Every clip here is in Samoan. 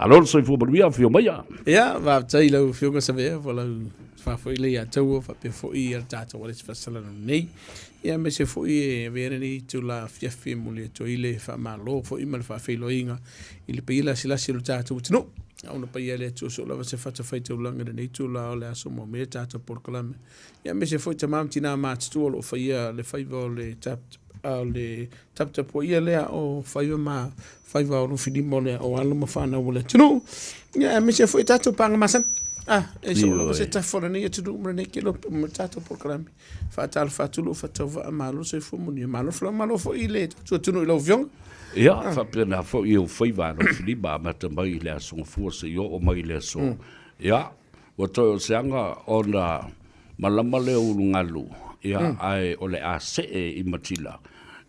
Malo le soifua manuia, afio maia. Ia, faafetai i lau Afioga Savea po o lau faafoi lea ia taua faapea foi ia le tatou ale faasalalau nei. Ia aemaise foi e avea lenei itula afiafi e momoli atu ai le faamalo foi ma le faafeiloaiga i le paia lasilasi o le tatou atunuu. Auna paia le Atua soo lava se fatafaitaulaga i lenei itula o le aso maumea tatou polokalame. Ia aemaise foi tama ma tina matutua o lo o faia le faiva o le tap, o le taputapuaia lea o faiva ma faiva o lufilima o le o alo ma fanau o le atunuu. Ia aemaise foi tatou paga masani. Ah, e soo lava se tafa o lenei atunuu ma lenei kelope ma tatou polokalame. Faatalofa atu lou faatauvaa, malo le soifua manuia, malo le folau, malo foi le tatou atunuu i lau Afioga. Ia, faapena foi i ou faiva alofilima amata mai i le Aso Gafua seia oo mai i le aso. Ia, ua toe o se aga ona malama lea o ulugalu, ia, ae o le a see i Matila,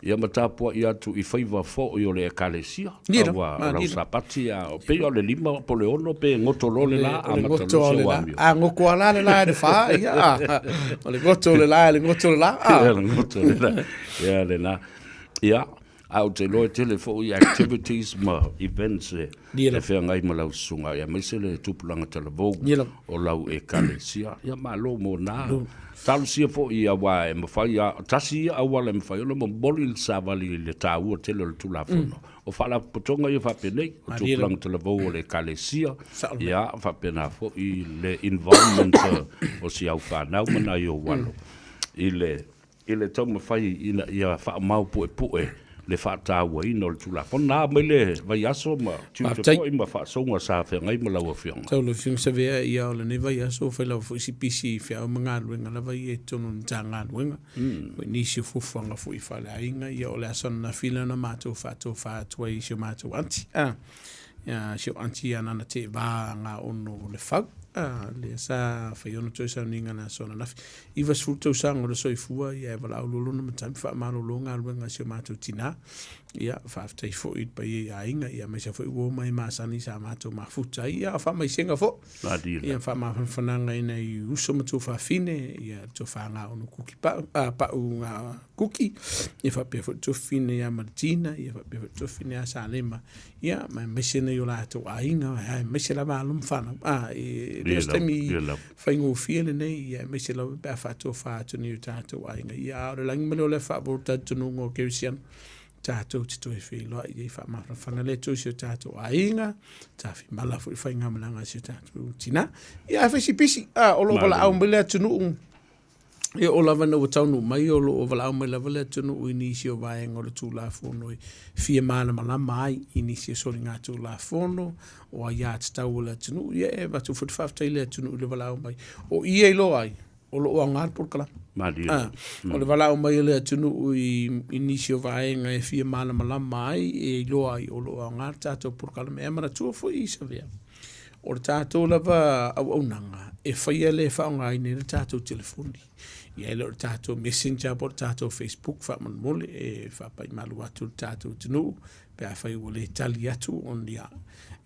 ia ma tapuai atu i faiva foi o le Ekalesia, aua o lau Sapati, a pei o le 5 po o le 6 pe goto loa le la, amata loa se amio. A goto lava la le la i le 4, ia, o le goto o le la i le goto o le la. Ia, le goto o le la, ia lena. Ia, Ae ou te iloa e tele foi activities ma events e feagai ma lau susuga, aemaise le tupulaga talavou o lau Ekalesia. Ia malo mo na. Talosia foi aua e mafai lava, tasi ia auala e mafai ona momoli le savali i le taua tele o le Tulafono, o faalapotopotoga ia faapenei, o tupulaga talavou o le Ekalesia, ia faapena foi le involvement o si au fanau ma nai ou alo i le i le taumafai ina ia faamaopuepue le faatauaina o le Tulafono. Na mai le vaiaso ma tiute foi ma faasouga sa feagai ma lau Afioga. Tau lau Afioga Savea, ia o lenei vaiaso ua fai lava foi si pisi i feau ma galuega lava ia i totonu o le Matagaluega. Foi nisi o fuafuaga foi faaleaiga, ia o le aso ananafi lea na matou faatofa atu ai i si o matou aunty. Ia, si o aunty ia Nana Teeva Gaono Lefau, lea sa fai ona toe sauniga i le aso ananafi. 90 tausaga o le soifua, ia e valaau loa lona matai ma faamalolo galuega a si o matou tina. Ia, faafetai foi i le paia i aiga, ia aemaise foi uo ma e masani sa matou mafuta ai, ia a o faamaisega foi. Ia, faamafanafanaga i nai uso ma tuafafine, ia le tofa Gaono Kuki Pau, Pau Kuki, ia faapea foi le tuafafine ia Martina, ia faapea foi le tuafafine ia Salema, ia, ma aemaise nai o latou aiga, aemaise lava alo ma fanau. E le o se taimi faigofie lenei, ia, aemaise lava pe a faatofa atu nei o tatou aiga. Ia, a o le lagi ma le ola e faavou le talitonuga o Kerisiano, tatou te toe feiloai i ai faamafanafana le Atua i si o tatou aiga, tafimala foi faigamalaga a si o tatou tina. Ia, ae fai si pisi, o lo o valaau mai le atunuu, E oo lava ina ua taunuu mai, o lo o valaau mai lava le atunuu i nisi o vaega o le Tulafono e fia malamalama ai i nisi o soligatulafono, o aiatatau a le atunuu. Ia e avatu foi le faafetai i le atunuu i le valaau mai. O i e iloa ai, o lo o aoga le polokalame. Malie. O le valaau mai o le atunuu i nisi o vaega e fia malamalama ai, e iloa ai o lo o aoga le tatou polokalame. E manatua foi i Savea, O le tatou lava auaunaga e faia le faaaogaina ai le tatou telefoni. Ia e le o le tatou messenger po o le tatou Facebook faamolemole e faapai malu atu i le tatou atunuu pe afai ua le tali atu ona ia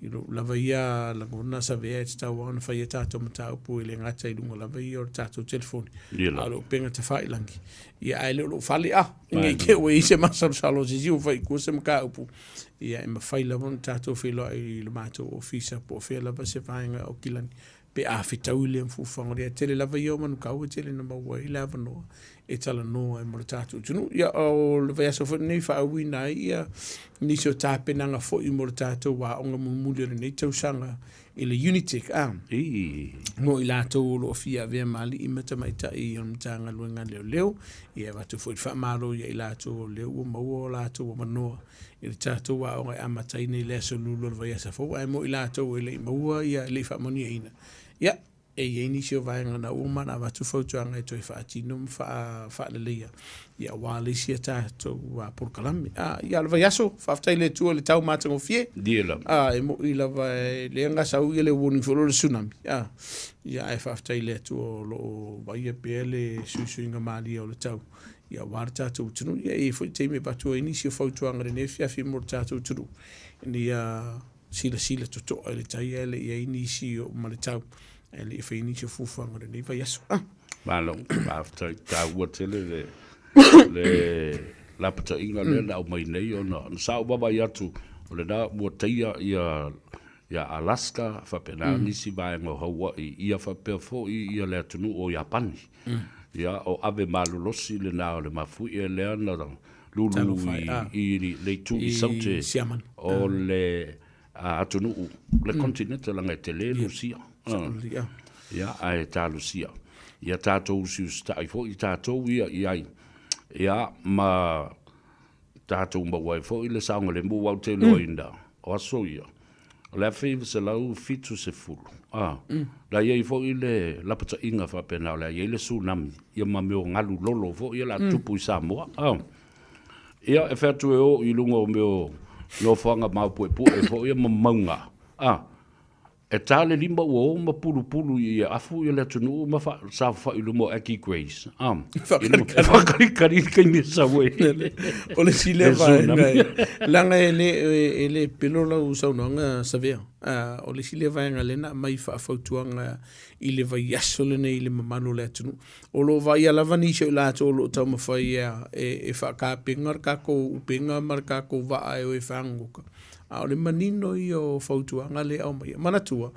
i lou lava ia lagona savea e tatau lava ona fai a tatou mataupu e le gata i luga lava ia o le tatou telefoni a o le upega tafailagi. Ia ae le o lou fale a ne i te i ua i ai se masalosalo o se isi ua fai i tua se mataupu. Ia e mafai lava ona tatou feiloai i le matou ofisa po o fea lava se vaega o kilani pe a fetaui lea fuafuaga lea. Tele lava ia o manukau e tele ina maua ai le avanoa e talanoa ai mo le tatou atunuu. Ia o le vaiaso foi lenei e faauiina ai ia nisi o tapenaga foi mo le tatou aoga mulimuli o lenei tausaga i le Unitec, a, mo i latou o lo o fia avea ma alii ma tamaitai o le Matagaluega a Leoleo, ia e avatu foi le faamalo ia i latou o lea ua maua o latou avanoa i le tatou aoga e amataina i le aso Lulu o le vaiaso fou, ae mo i latou e le i maua ia, e le i faamanuiaina, ia, e i ai nisi o vaega na uma ona avatu fautuaga e toe faatino ma faaleleia, ia aua le isi a tatou polokalame. Ia, o le vaiaso, faafetai i le Atua i le tau matagofie. E moni lava e le gasau ia le warning foi lea o le tsunami, ia, ae faafetai i le Atua o lo o vaaia pea le suisuiga malie o le tau, ia aua le tatou atunuu. Ia, e i ai foi taimi e avatu ai nisi o fautuaga i lenei afiafi mo le tatou atunuu, ina ia silasila totoa i le tai ae le i ai nisi o ma le tau, ae le i faia nisi o fuafuaga o lenei vaiaso. Malo, faafetai, taua tele le le lapataiga lea na aumai nei ona sa ou vaavaai atu o lena ua taia ia Ia Alaska, faapena nisi vaega o Hauaʻi, ia faapea foi ia le atunuu o Iapani. Ia, o ave malolosi lena o le mafuie lea na lulu i le itu i Saute o le atunuu, le continent leaga e tele Lusia. Ia, ae talosia ia tatou usiusitai foi tatou ia i ai, ia, ma tatou maua ai foi le saogalemu aua ou te iloaina o aso ia, o le 1970, a, la i ai foi le lapataiga faapena o le a i ai le tsunami, ia ma mea o galu lolo foi ia o le a tupu i Samoa, a. Ia, e fai atu e o i luga o mea o nofoaga maopuepue foi ia ma mauga, a. E ta le lima ua o ma pulupulu i ia afu ia le atunuu ma saofafai i luma o Aggie Grace. E faakalikali i le taimi e sau ai. O le isi lea vaega, leaga e le pelo lau saunoaga Savea. O le isi lea vaega lea na aumai faafautuaga i le vaiaso lenei i le mamalu o le atunuu. O lo o vaaia lava nisi o i latou o lo o taumafai e faatapena le tatou upega ma le tatou vaa e o e fagogota. A o le manino ia o fautuaga lea e aumaia. Manatua,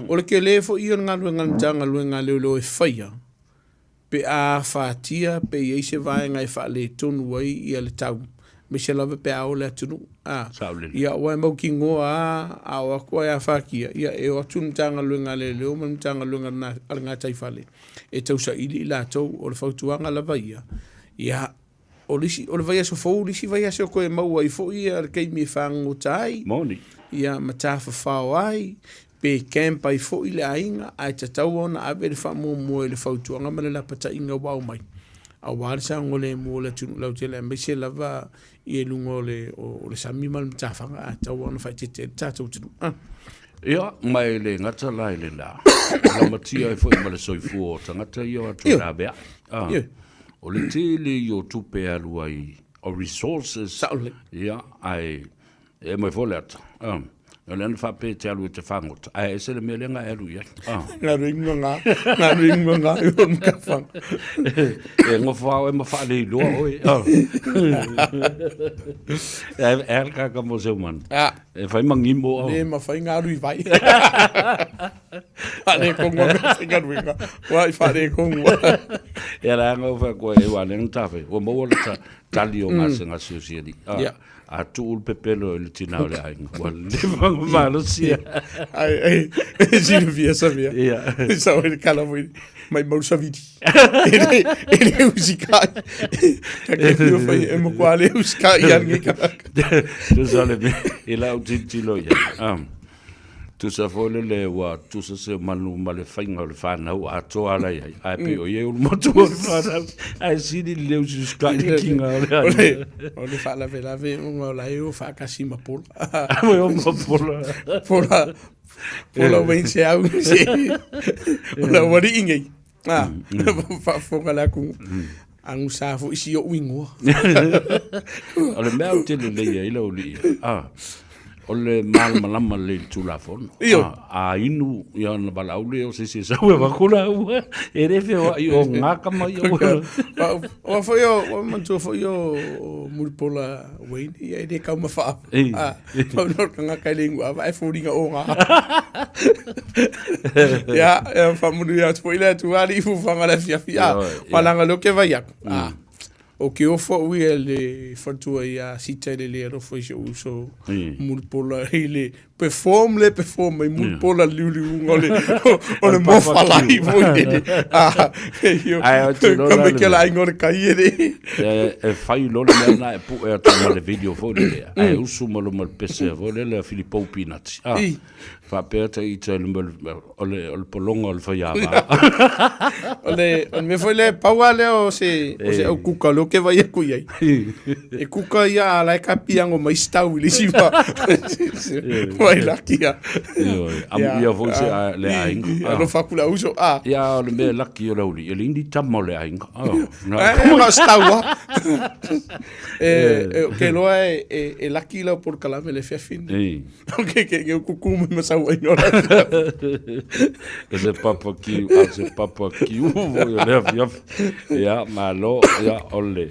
o le tele foi ia o le galuega a le Matagaluega a Leoleo e faia pe a afatia pe i ai se vaega e faaletonu ai ia le tau, aemaise lava pe a o le atunuu. A, ia aua e mautinoa lava a o atu ae afatia, ia e o atu le Matagaluega a Leoleo ma le Matagaluega a le Gataifale e tausaili i latou. O le fautuaga lava ia, ia O le isi, o le vaiaso fou le isi vaiaso e toe maua ai foi ia le taimi e fagogota ai. Moni. Ia ma tafafao ai, pe camp ai foi le aiga, ae tatau ona ave le faamuamua i le fautuaga ma le lapataiga ua aumai, aua le saogalemu o le atunuu lautele aemaise lava i luga o le, o le sami ma le matafaga, ae tatau ona faaeteete ai le tatou atunuu. Ah. Ia, ma e le gata la i lena, e lamatia ai foi ma le soifua o tagata ia o atu e laveai. Ah. O le tele ia o tupe e alu ai, o resources. Sao lelei. Ia, ae e aumai foi le ata. Ah. O lea na faapea e te alu e te fagota, ae ese le mea lea na e alu i ai. Ah. Galu i ngā, galu i ngā i o mkafanga. E ngofo ao e ma whaaleiloa oe. Ah. E e al kaka mo se umana. Ah. E whai mangimo au. Le mawhai ngā rui vai. Whare kongua me whai Wa i whare kongua. E ara anga o whai koe e wā lenga tāwhai. Ua maua le tali o ngā se ngā sio sia ni. A tuu le pepelo i le tina o le ainga. Ua le wanga malosia. Ai, ai, e silafia Savea. Ia. Sa o le kala foi mai mau savili. E le usikai. Ka ke fio fai e mo kwa le usikai ia ngi ka. Tusa le me i lau tilotilo ia. Tusa foi lele ua tusa se manu ma le faiga o le fanau atoa la i ai. Ae pei o ia e ulu matua o le fanau. Ae sili le leu usikai le kinga o le aiga. O le faalavelave ona o la e o faatasi ma Pola. Ua e o ma Pola. Pola, Pola ua se au se. O la ualii nei. Ah, faafofoga le atunuu. Agusa foi si ou igoa. O le mea ou te lelei ai lau alii, ah, o le malamalama lelei i le Tulafono. Ioe. Ah, a inu ia ona valaau lea o se isi e sau e avatu lau, e le feoai o gaka mai ia. Aua foi o, ua manatua foi o Mulipola Wayne, ia e le taumafa ava. Ah, pau lea o le tagata e le inu ava ae foliga o gā. Ia, e faamanuia atu foi le Atua alii fuafuaga o le afiafi. Ah, leaga o lea ou te vaai atu. Ah, o ke ofo au ia i le faletua ia Sita i le le alofa i si ou uso Mulipola i le perform le perform mai Mulipola le liuliuga o le o le mofalai foi lele. Ah, io, Ae ou te iloa ka la me le ke mea. la aiga o le kai e le. E fai loa le mea lena e pue atu ma le video foi lele, ae usu ma luma o le pese foi lele a Filipou Pinati. Ah, faapea ta ita i luma o le, o le pologa o le faiava. O le, o le mea foi lea, pau lava lea o se, o se au kuka o lea ou te vaai atu i ai. E kuka ia a la e kapiago mai si tau i le isi wā. Mai laki ia. Ioe, amuia foi se le aiga. Alofa atu le auso, a. Ia, o le mea laki o le auli, e le ni tama o le aiga. E, na o se tau lava. E, ou te iloa e laki lau polokalame i le afiafi lenei. Ke ke ke kuku mai ma sauaiga o le afiafi. E se papa kiu, a se papa kiu foi o le afiafi. Ia, malo, ia, o le,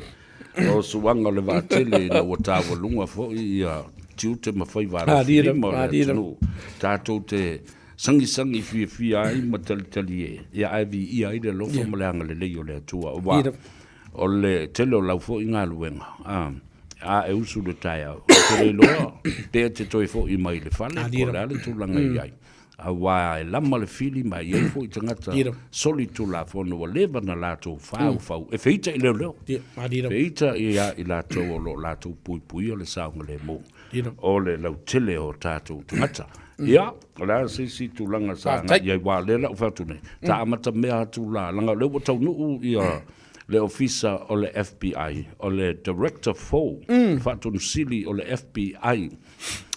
o suaga o le vaatele ina ua taualuga foi ia. tiute ma faiva alofilima o le atunuu tatou te sagisagi fiafia ai ma talitali e, ia ae viia ai le alofa ma le agalelei o le Atua. Aua o le tele o lau foi galuega, a e usu i le taeao, ou te le iloa pe e te toe foi mai i le fale po o le a le tulaga e i ai. Aua e lama le fili ma e i ai foi tagata solitulafono ua leva ona latou faufau e feita i leoleo, feita ia i latou o lo o latou puipuia le saogalemu o le lautele o tatou tagata. Ia, o le a se isi tulaga sa agai i ai, aua o lea la ua fai atu nei, sa amata mea atu la, leaga o lea ua taunuu ia le Ofisa o le FBI, o le Director fou, le Faatonusili o le FBI,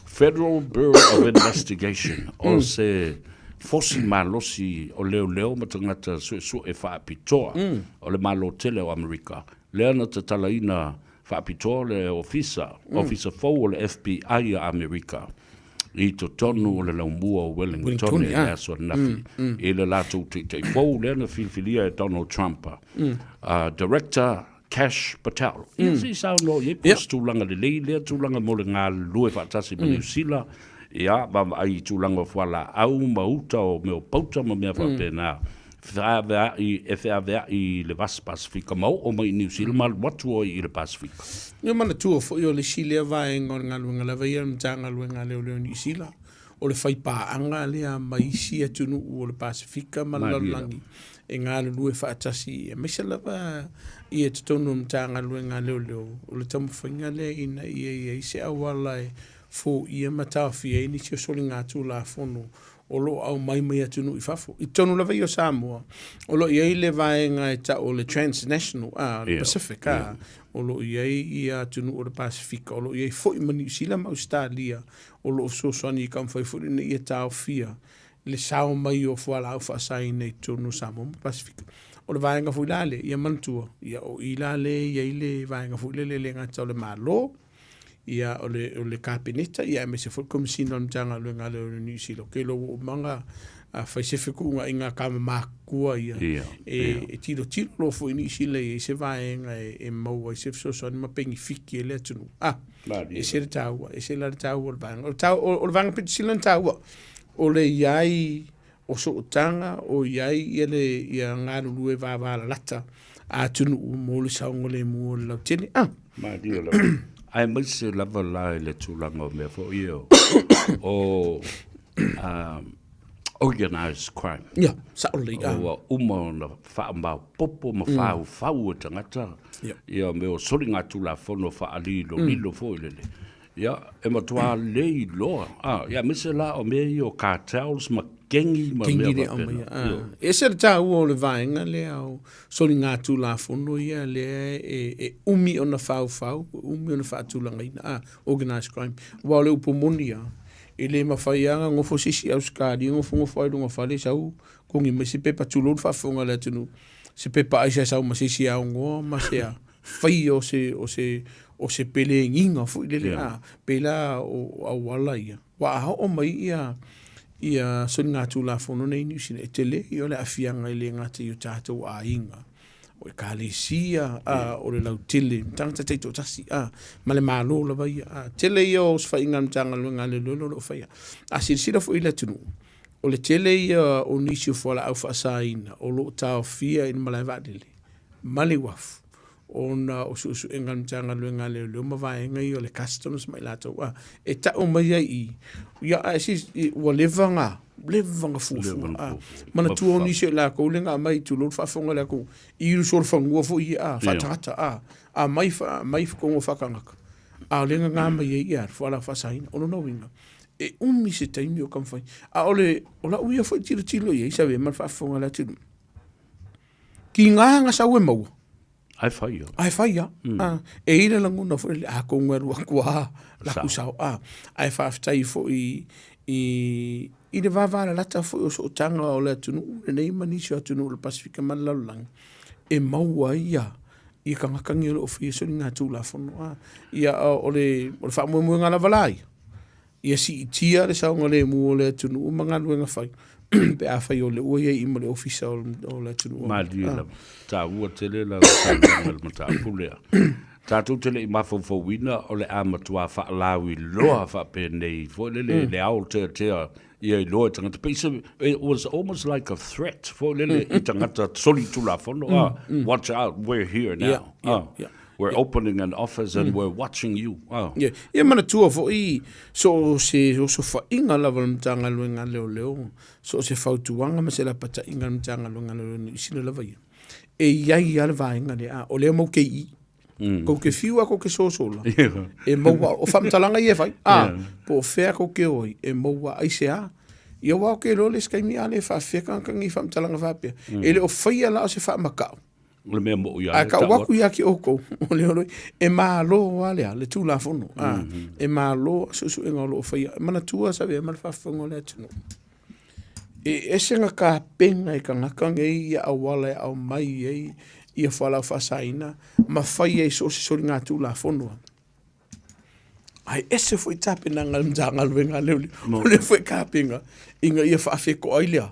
Federal Bureau of Investigation, o se fosi malosi o leoleo ma tagata suesue faapitoa o le Malo tele o Amerika, lea na tatalaina faapitoa le Ofisa, Ofisa fou o le FBI a Amerika i totonu o le laumua o Wellington i le aso ananafi i le latou taitai fou lea na filifilia e Donald Trump, Director Kash Patel. Ia se i saunoa i ai po o se tulaga lelei lea tulaga mo le galulue faatasi ma Niu Sila, ia, vaavaai i tulaga o fualaau ma uta o mea o pauta ma mea faapena, feaveai, e feaveai i le Vasi Pasefika ma oo mai i Niu Sila ma alu atu ai i le Pasefika. Ia manatua foi o le isi lea vaega o le galuega lava ia a le Matagaluega a Leoleo i Niu Sila, o le faipaaga lea ma isi atunuu o le Pasefika ma le lalolagi e galulue faatasi, aemaise lava ia totonu o le Matagaluega a Leoleo, o le taumafaiga lea ina ia i ai se auala e foia ma taofia ai nisi o soligatulafono o lo o aumai mai atunuu i fafo. I totonu lava ia o Samoa, o lo o i ai le vaega e tau o le Transnational, a, le Pacific, a, o lo o i ai ia atunuu o le Pasefika, o lo o i ai foi ma Niu Sila ma Ausetalia, o lo o fesoasoani i taumafai foi ina ia taofia le sao mai o fualaau faasaina i totonu o Samoa ma Pasefika. O le vaega foi la lea, ia manatua, ia o i la lea e i ai le vaega foi lele e le gata o le Malo, ia o le, o le Kapeneta, ia aemaise foi le Komesina o le Matagaluega a Leoleo o Niu Sila. Ou te iloa ua uma ona fai se fetuunaiga a tama matutua ia, yeah, e, yeah. e tilotilo loa foi Niu Sila i ai se vaega e, e maua ai se fesoasoani ma penifiti e le atunuu. Ah, ese le taua, ese la le taua o le vaega. O le, tau, o, o le vaega pito sili ona taua, o le i ai o sootaga, o i ai ia le ia galulue vavalalata a atunuu mo le saogalemu o le lautele. Ah. Malie lava. Aemaise lava la i le tulaga o mea foi ia o, o organized crime. Ia, sao lelei. Ah. Ua uma ona faamaopoopo ma faufau e tagata ia mea o soligatulafono faalilolilo foi lele. Ia, e matua le iloa. Ah, ia aemaise la o mea ia o cartels ma kengi ma mea faapena. Ah. E ese le taua o le vaega lea o soligatulafono ia lea e, e umi ona faufau, e umi ona faatulagaina, ah, organized crime. Aua o le upu moni lava, E le mafai lava ona nofo se isi Ausetalia nofonofo ai i lona fale sau togi mai se pepa tulou le faafofoga a le atunuu, se pepa aisa e sau ma se isi aonoa ma se a faia o se o se o se pelegiga foi lele a pei la o auala ia. Aua a oo mai ia ia soligatulafono nei i Niu Sila e tele ia o le aafiaga e le gata i o tatou aiga o Ekalesia, a, o le lautele, tagata taitoatasi, a, ma le Malo lava ia. A, tele ia o osofaiga a le Matagaluega a Leoleo o lo o faia. A silasila foi i le atunuu, o le tele ia o nisi o fualaau faasaina o lo o taofia i le malae vaalele ma le uafu ona o suesuega a le Matagaluega a Leoleo ma vaega ia o le Customs ma i latou, a, e tau mai ai i i, ia, ae si, ua leva ona leva ona fuafua. A, manatua o nisi o i lakou lea na aumai, tulou le faafofoga a le atunuu, i solofanua foi ia, a, faatagata, a, aumai, aumai totonu o faatagata, a o lea na na mai ai ia fualaau faasaina. O lona uiga, e umi se taimi o taumafai. A o le, o lau ia foi tilotilo i ai, Savea, ma le faafofoga a le atunuu, tiga na sau e maua. Ae fai ia. Ae fai ia. Mm. Ah, e i le lagona foi le a konga alu atu a la ku sao a. Ae faafetai foi i i le vavalalata foi o sootaga o le atunuu lenei ma nisi o atunuu o le Pasefika ma le lalolagi e maua ai ia ia tagata nei o lo o faia soligatulafono a. Ia o le o le faamoemoega lava la ia ia siitia le saogalemu o le atunuu ma galuega fai pe afai o lea ua i ai ma le ofisa o le atunuu. Malie lava. Taua tele lau saunoaga i le mataupu lea. Tatou te le i mafaufauina o le a matua faalauiloa faapenei foi lele le aoteatea ia iloa e tagata. Pei se, it was almost like a threat foi lele i tagata solitulafono. Ah, watch out, we're here now. Ah, we're opening an office and we're watching you. Ah. Yeah. Ia manatua foi so o se osofaiga lava o le Matagaluega a Leoleo, so o se fautuaga ma se lapataiga a le Matagaluega a Leoleo i Niu Sila lava ia. E i ai lava le vaega lea, a o lea mau ke i. Kou ke fiu a kou ke sosola, e maua, o faamatalaga ia e fai, a, po o fea kou ke o ai, e maua ai se a. Ia aua o ke iloa le isi taimi a le faafefea tagata nei i faamatalaga faapea. E le o faia la o se faamakau. O le mea moʻi ia Ae kau aku ia ki oukou, o le olo, e malo a lea, le Tulafono, a, e malo a suesuega o lo o faia. E manatua sa vea ma le faafofoga o le atunuu. E ese na kapena e kanaka nei ia auala e aumai ai ia fualaau faasaina ma fai ai so o se soligatulafono. Ae ese foi tapenaga a le Matagaluega a Leoleo. O lea foi kapena ina ia faafetoai lea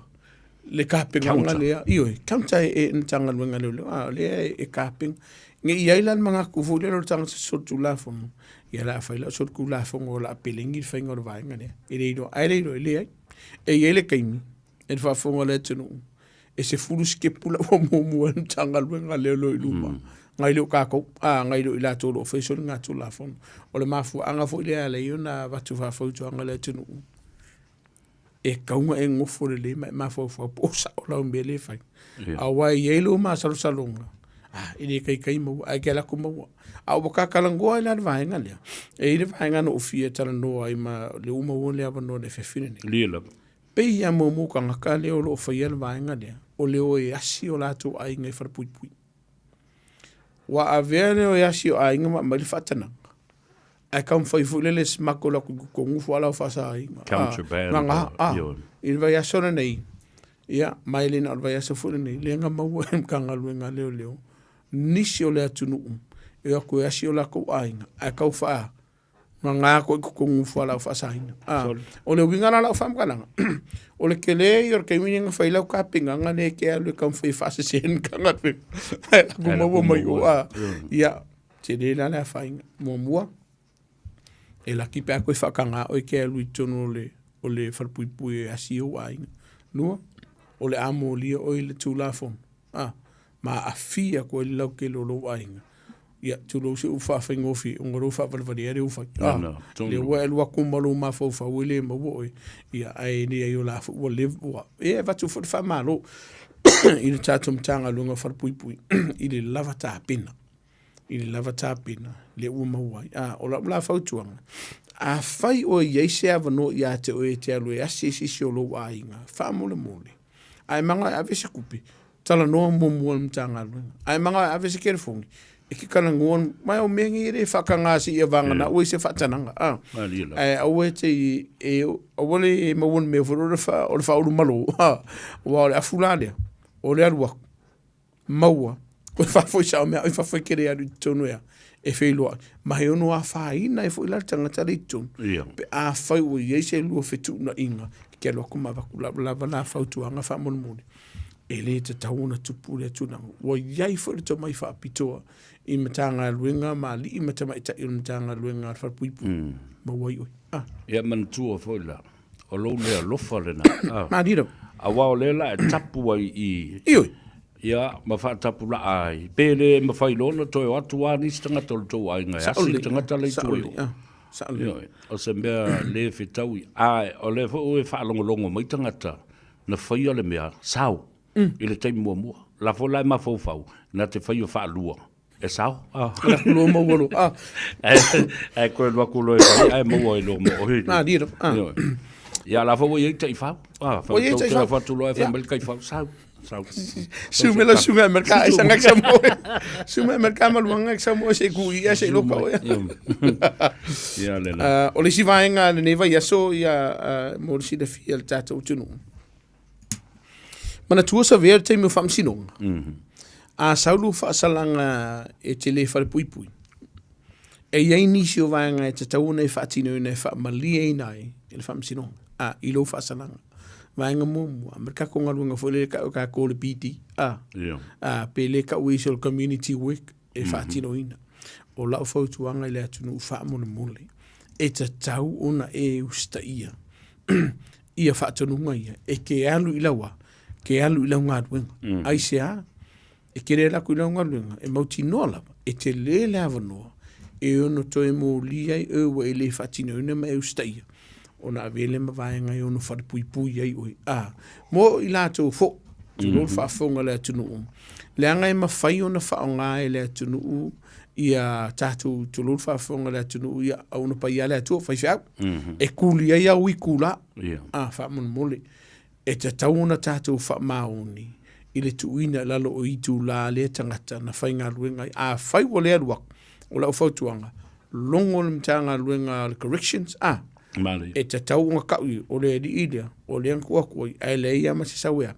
le kapenaga lea. Ioe, counter e le Matagaluega a Leoleo, a o lea e kapena. Ne i ai la le manatu foi lea o le tagata solitulafono, ia o le a fai lau solitulafono o le a pelegi le faiga o le vaega lea. E le iloa, ae le iloa, e leai. E i ai le taimi, e le faafofoga le atunuu, e 10 sikepu la ua muamua e le Matagaluega a Leoleo i luma, nai lo tatou, a, nai lo i latou o lo o faia soligatulafono. O le mafuaaga foi lea e ala ai ona avatu faafautuaga i le atunuu, e tatau ona e nofo lelei ma e mafaufau po o sao lau mea lea e fai. Aua e i ai lou masalosaloga, ah, e le taitai maua, ae te alu atu maua. A ua ta talanoa ai la i le vaega lea, e i ai le vaega na ou fia talanoa ai ma lea ua maua le avanoa i le afiafi lenei. Lia lava. Pei lava muamua tagata lea o lo o faia le vaega lea, o le o e asi o latou aiga i falepuipui. Ua avea le o e asi o aiga ma aumai le faatanaga, ae taumafai foi lele e smuggle atu i totonu fualaau faasaina. Contraband. Gagā, ah, i le vaiaso lenei, ia, ma e le na o le vaiaso foi lenei, lea na maua e le Matagaluega a Leoleo nisi o le atunuu e o atu e asi o latou aiga, ae tau faa gagā atu i totonu fualaau faasaina. Ah, o le uiga la o lau faamatalaga, o le tele ia o le taimi lea na fai lau tapenaga lea e te alu e taumafai e faasese le Matagaluega, ae latou maua mai o, ah, ia, tele la le afaina. Muamua, e laki pe a toe faataga oe e te alu i totonu o le, o le falepuipui e asi ou aiga. Lua, o le a molia oe i le Tulafono, a, ma aafia atu ai le lautele o lou aiga. Ia, tulou se upu faafaigofie, ona o lou faavalevalea lea ua fai. A, lea ua e alu atu ma lou mafaufau e le maua oe, ia, ae leai o la foi ua leva, ua, e avatu foi le faamalo i le tatou Matagaluega o Falepuipui i le lava tapena. i le lava tapena lea ua maua ai. A, o lau la fautuaga, afai o i ai se avanoa ia te oe e te alu e asi i se isi o lou aiga, faamolemole, a e manao e ave se tupe, talanoa muamua i le Matagaluega. A e manao e ave se telefoni, e te talanoa, ma o mea nei e le faataga seia vagana ua i se faatanaga. A, ae aua e te, e, aua le maua i le mea foi lea o le faaulumalo, a, aua o le afu la lea, o le alu atu, maua, koe faafoi sao mea i fafo e kere alu i totonu ea, e feiloai. Ma e ono afaina ai foi la le tagata lea i totonu. Pe afai ua i ai se lua fetuunaiga, e te alu atu ma avatu lava la fautuaga faamolemole, e le tatau ona tupu lea tulaga. Ua i ai foi le tomai faapitoa i Matagaluega ma alii ma tamaitai o le Matagaluega a le Falepuipui, maua ai oe. Ah. Ia manatua foi la, O lou le alofa lena. Malie lava. Aua o lea la e tapu ai i. Ioe. Ia, ma faatapulaa ai. Pe le mafai loa ona toe o atu lava nisi tagata o le tou aiga e asi le tagata la i tua i o. Sao lelei. Ioe. O se mea le fetaui. A o lea foi ua faalogologo mai tagata na faia le mea sao i le taimi muamua. O la foi la e mafaufau na te faia faalua. E sao. Ah. Lua maua loa. Ah. Ae koe alu atu loa e fai, ae maua ai loa ma oe. Ah, lilo. Ah. Ia la foi ua i ai taifau. Ah, ua i ai taifau. Ua atu loa e fai mai le taifau, sau. Sau. Sume la sume Amerika ai sanga sa mo. Sume Amerika ma luanga sa mo se ku ia se loka oe. Ia le la. O le isi vaega lenei vaiaso ia mo le silafia i le tatou atunuu. Manatua savea le taimi o faamasinoga. A sau lou faasalaga e te le falepuipui, e i ai nisi o vaega e tatau ona e faatinoina e faamalieina ai e le faamasinoga, a, i lou faasalaga. Vaega muamua, ma le tatou galuega foi lea e tau e tatou o le PD, a, a, pe le tau e isi o le community work e faatinoina. O lau fautuaga i le atunuu faamolemole, e tatau ona e usitaia ia faatonuga ia e te alu i lau a, te alu i lau galuega. Mm. Aisea? E te le alu atu i lau galuega, e mautinoa lava, e tele le avanoa e ono toe molia ai oe ua e le faatinoina ma e usitaia, ona avea lea ma vaega e ono falepuipui ai oe. A, mo i latou foi, tulou le faafofoga a le atunuu, leaga e mafai ona faaaoga e le atunuu ia tatou, tulou le faafofoga a le atunuu, ia auna paia le Atua, faifeau, e kuli ai au itula, a, faamolemole, e tatau ona tatou faamaoni i le tuuina i lalo o itula a lea tagata na faigaluega ai. Afai ua le alu atu, o lau fautuaga, logo le Matagaluega a le Corrections, a, Manaia. e tatau ona tau i, o le alii lea, o lea na tuu atu ai, ae leai lava ma se sau e a,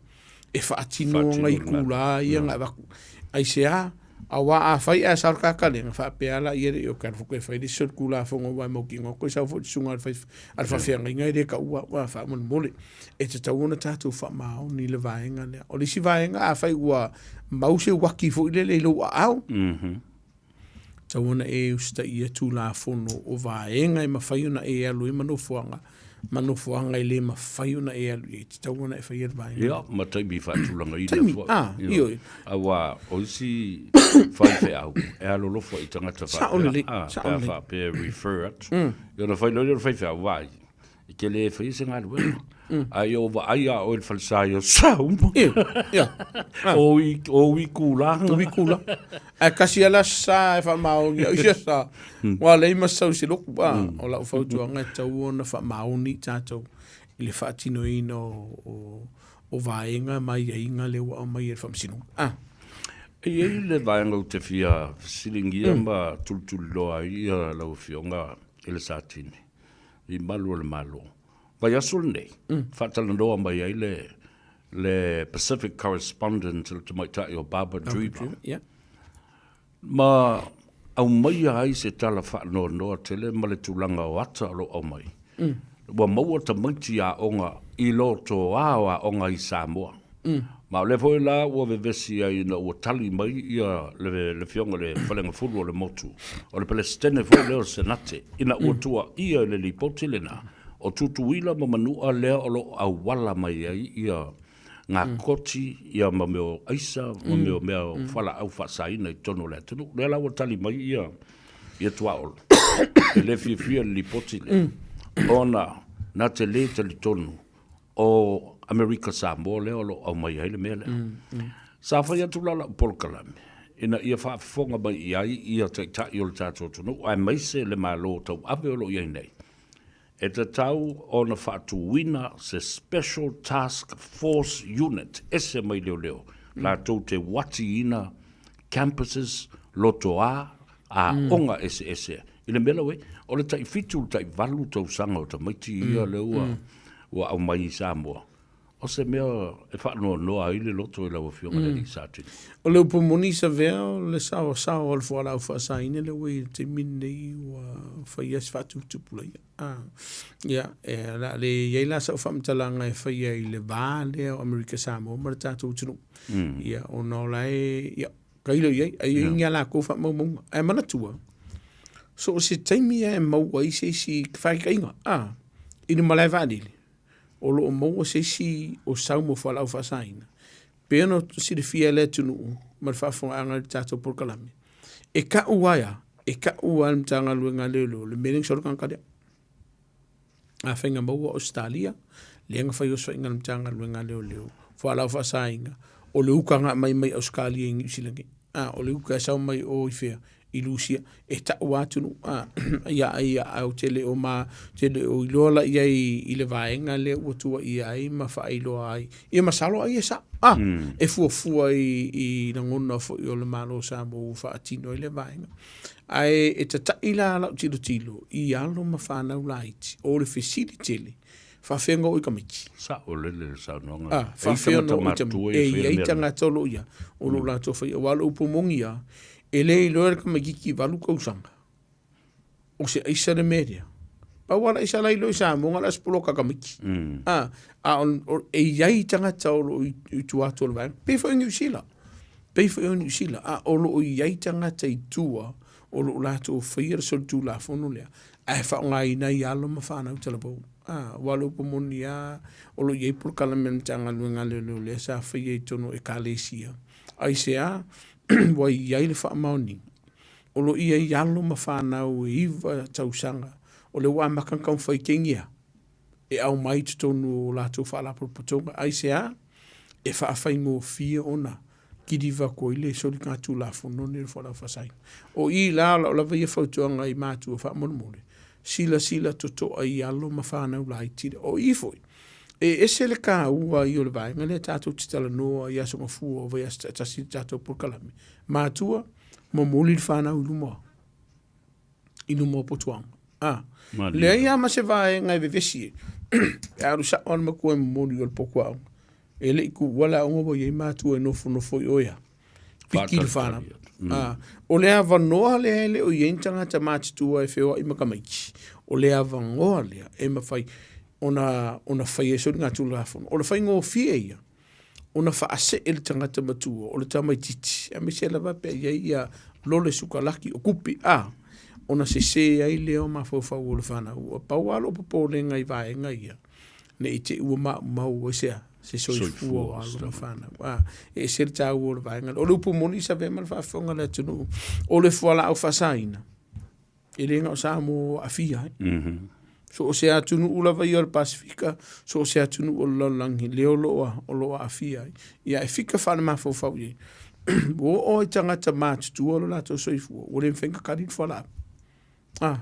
e faatino Faatino ona le galuega. itula ia na avatu. Aisea? Aua afai ae sao le kakalega, faapea lava ia le i o ke alu foi e fai le isi solitulafono aua e mautinoa koe sau foi le susuga a le a le faafeagaiga e le taua au a faamolemole. E tatau ona tatou faamaoni le vaega lea. O le isi vaega afai ua mau se uaki foi lele i lou aao, tatau ona e usitaia Tulafono o vaega e mafai ona e alu ai ma nofoaga, ma nofoaga e le mafai ona e alu i ai, e tatau ona e faia le vaega. Ia, ma taimi faatulagaina Taimi, foi. a, ioe. Aua o isi faifeau e alolofa i tagata Sao lelei, faapea, a, sao pe a lelei. faapea e refer atu. Ia ona fai loa lea o le faifeau, vaai, e te le faia se galuega. Ae ia o vaai a oe i le falesa ia sau ma. Ia, ia. Ah. O i, o i kulaga. O i kulaga. Ae kasi ala sa e faamaoni au ia sa. Ua leai ma sau se loku. Ah, o lau fautuaga e tatau ona faamaoni tatou i le faatinoina o, o, o vaega ma aiaiga lea ua aumai e le Faamasinoga. Ah. E i ai le vaega ou te fia fesiligia ma tulituliloa ai ia lau Afioga i le Satini i malu o le Malo. Vaiaso lenei, faatalanoa mai ai le le Pacific Correspondent le tamaitai o Barbara Dreaver. Yeah. Ma aumaia ai se tala faanoanoa tele ma le tulaga o ata o lo o aumai. Ua maua tamaiti aoga i lotoa o aoga i Samoa. Ma o lea foi la ua vevesi ai ina ua tali mai ia le le Afioga i le Faleagafulu o le Motu, o le Peresetene foi lea o le Senate, ina ua tuuaia i le lipoti lena, o Tutuila ma Manua lea o lo o auala mai ai ia ngā koti ia ma mea o aisa ma mea o mea o fualaau faasaina i totonu o le atunuu. Lea la ua tali mai ia ia Tuaolo, e le fiafia i le lipoti lea, ona na te le talitonu o Amerika Samoa lea o lo o aumai ai le mea lea. Sa fai atu la lau polokalame ina ia faafofoga mai i ai ia taitai o le tatou atunuu aemaise le Malo tauave o lo o i ai nei, e tatau ona faatuina se Special Task Force Unit ese mai leoleo latou te uatiina campuses, lotoa, aoga eseese i le mea la ua i ai. O le tai 7 i le tai 8 tausaga o tamaiti ia lea ua ua aumai i Samoa, o se mea e faanoanoa ai le loto i lau Afioga i le Alii Satini. O le upu moni Savea, o le saoasao o le fualaau faasaina lea ua i ai i le taimi lenei ua faia se faatuputupulaia. Ia, e, o le a le i ai la sau faamatalaga e faia i le va lea o Amerika Samoa ma le tatou atunuu. Ia, ona o la e, ia, tailo i ai, ai i ni a latou faamaumauga. Ae manatua, so o se taimi lava e maua ai se isi faitaitaiga, a, i le malae vaalele, o lo o maua se isi o sau mo fualaau faasaina, pei ona silafia e le atunuu ma le faafofogaaga i le tatou polokalame, e tau ai a, e tau lava e le Matagaluega a Leoleo le mea lea na sau ai le tagata lea. Afai na maua Ausetalia, lea na fai osofaiga a le Matagaluega a Leoleo, fualaau faasaina, o le uka na aumai mai Ausetalia i Niu Sila nei. A, o le uka e sau mai o i fea? I Lusia. E tau lava atunuu, a, ia, ia, ae ou te le o ma, te le o iloa la i ai i le vaega lea ua tuuaia ai ma faailoa ai. Ia masalo ai e sao, a, e fuafua i, i lagona foi o le Malo o Samoa ua faatino ai lea vaega. Ae e tataʻi la lau tilotilo i alo ma fanau laiti, o le fesili tele, faafefea ona oo i tamaiti? Sao lele le saunoaga. Ah, faafefea ona oo i tamaiti? E i ai tagata o lo o ia, o lo o latou faia. Aua o le upu moni lava, e le iloa e le tamaitiiti 8 tausaga, o se aisa le mea lea. Pau lava le aisa la e iloa i Samoa, na o le aisa poloka a tamaiti. Ah, a o, e i ai tagata o lo o i tua atu o le vaega. Pei foi o Niu Sila. Pei foi o Niu Sila, a o lo o i ai tagata i tua. o lo o latou faia le solitulafono lea, ae faaaogaina ai alo ma fanau talavou. A, aua o le upu moni lava, o lo o i ai polokalame a le Matagaluega a Leoleo lea sa faia i totonu o Ekalesia. Aisea? Ua i ai le faamaoniga, o lo o i ai alo ma fanau e 9 tausaga, o lea ua amata ona taumafai tegia e aumai i totonu o latou faalapotopotoga. Aisea? E faafaigofie ona kiliva atu ai le soligatulafono lenei o le fualaau faasaina. O i la o lau lava ia fautuaga i matua faamolemole, silasila totoa i alo ma fanau laiti. O i foi, e ese le taua ia o le vaega lea tatou te talanoa i Aso Gafua o vaiaso taitasi i le tatou polokalame. Matua, momoli le fanau i luma i luma o potuaga. Ah, leai lava ma se vaega e vevesi ai. E alu sao lava le matua e momoli i o le potuaoga. E le i tuua le aoga ua i ai matua e nofonofo i o ia. Piki le fanau. Ah, o le avanoa lea e le o i ai ni tagata matutua e feoai ma tamaiti, o le avanoa lea e mafai ona ona fai ai soligatulafono. O le faigofie ia ona faasee le tagata matua o le tamaitiiti, aemaise lava pe a i ai ia lole sukalaki o kupi, a, ona sese ai lea o mafaufau o le fanau. Ua pau lava lou popolega i vaega ia, ne i te i ua maumau ai se se soifua o alo ma fanau. A, e ese le taua o le vaega lea. O le upu moni sa avea ma le faafofoga a le atunuu, o le fualaau faasaina, e le na o Samoa ua aafia ai. So o se atunuu lava ia o le Pasefika, so o se atunuu o le lalolagi, lea o lo o aafia ai. Ia e fika faalemafaufau i ai. Ua oo i tagata matutua lo latou soifua, ua le mafai ona kali le fualaau. Ah,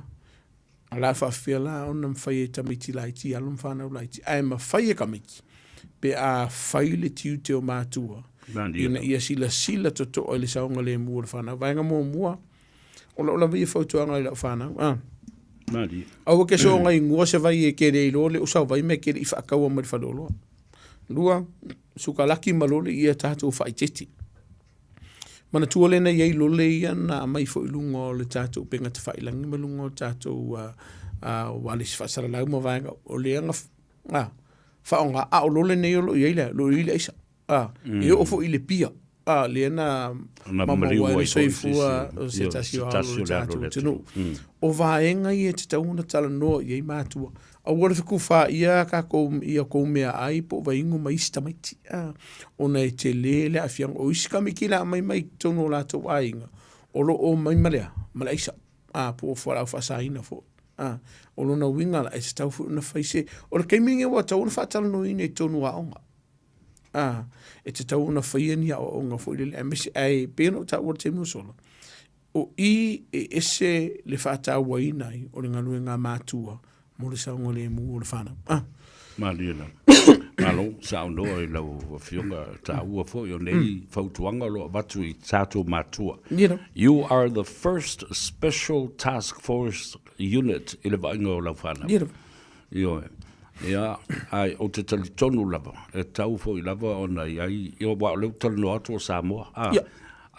o le a faafefea la ona mafai e tamaiti laiti, alo ma fanau laiti, ae mafai e tamaiti pe a fai le tiute o matua ina ia silasila totoa i le saogalemu o le fanau. Vaega muamua, O lau lava ia fautuaga i lau fanau. Ah. Malie. Aua ke soonga ingua se vai e ke le iloa le usa o vai me ke le i whaakaua mai le faleoloa. Lua, sukalaki ma lole ia tātou whaitete. Manatua lena i ai lole ia na mai foi lunga o le tātou penga te whailangi ma lunga o tātou walesi whaasalalau ma vaega o le anga whaonga a o lole nei o lo i ai le, lo i le aisa. A, e oo foi i le pia, a, lea na mamaua ai le soifua o se tasi o alo o le tatou atunuu. O vaega ia e tatau ona talanoa i ai matua. Aua le fetufaia tatou i a outou meaai po o vaiinu ma isi tamaiti, a, ona e tele le aafiaga. O isi tamaiti o le a aumai mai totonu o latou aiga, o lo o omai ma le a? Ma le aisa, a, po o fualaau faasaina foi. A, o lona uiga la, e tatau foi ona fai se... O le taimi lenei ua tatau ona faatalanoaina i totonu o aoga. A, e tatau ona faia ni aoaoga foi lele, aemaise, ae pei ona ou taua i le taimi ua sola, o i e ese le faatauaina ai o le galuega a matua mo le saogalemu o le fanau. Ah. Malie lava. Malo, saunoa i lau Afioga, taua foi o nei fautuaga o lo o avatu i tatou matua. You are the first special task force unit i le vaaiga o lau fanau. Ioe. Ia, ae ou te talitonu lava, e tatau foi lava ona i ai, ia aua o lea ou te talanoa atu o Samoa, a, Ia.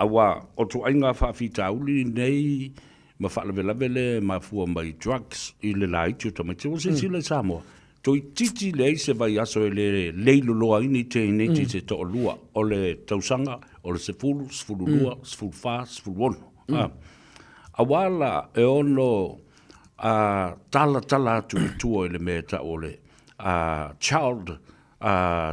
aua o ituaiga faafitauli nei ma faalavelave lea e mafua mai drugs i le laiti o tamaiti. Ua silasila i Samoa, toeitiiti leai se vaiaso e le leiloloa ai ni teineiti se toalua o le tausaga o le 10, 12, 14, 16, a. Aua la e ono a talatala atu i tua i le mea e tau o le child